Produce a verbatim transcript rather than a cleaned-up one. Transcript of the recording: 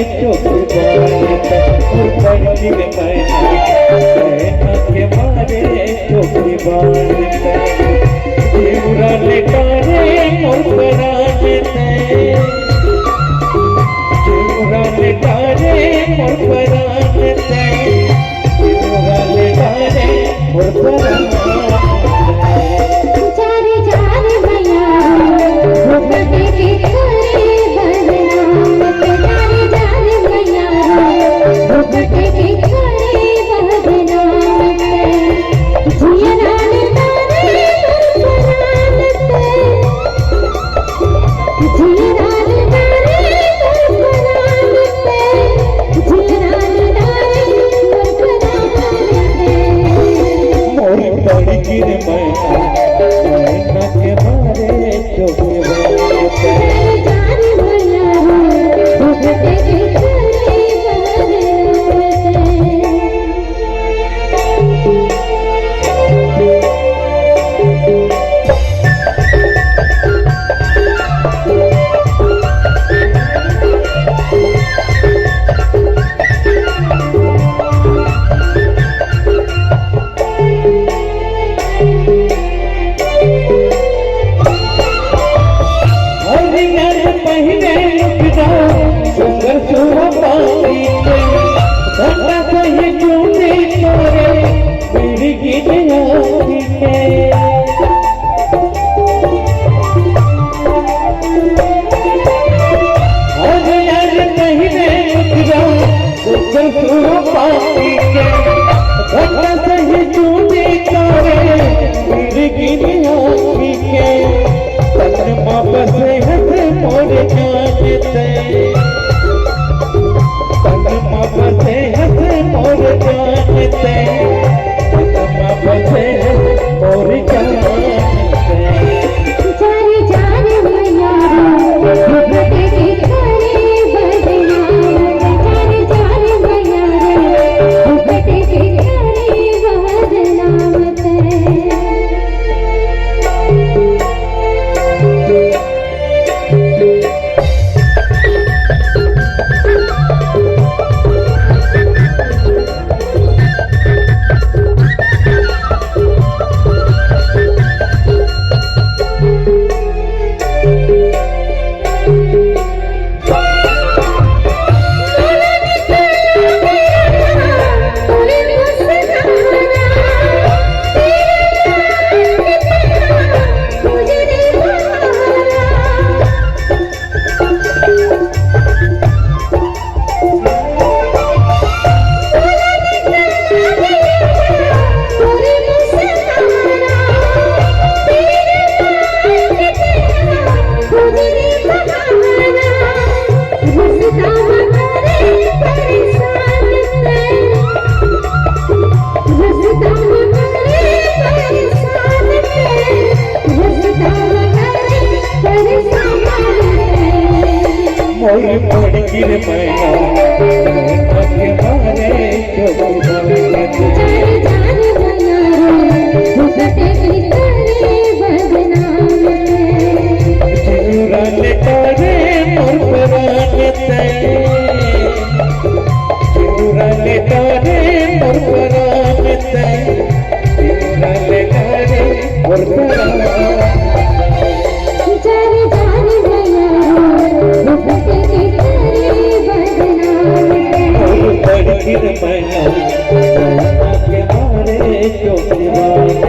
चोखी बात, मोर बड़की रे मैना, मैना के मारे चोखी बात। जीवरा ले डारे मोर परान ते, जीवरा ले डारे मोर परान ते, जीवरा ले डारे मोर परान ते। मोर बड़की रे मैना, मैना के मारे चोखी बात। मोर बड़की रे मैना, मैना के मारे चोखी बात। जीवरा ले डारे मोर परान ते, जीवरा ले डारे मोर परान ते, जीवरा ले डारे मोर परान। मोर बड़की रे मैना, मैना के मारे चोखी बात।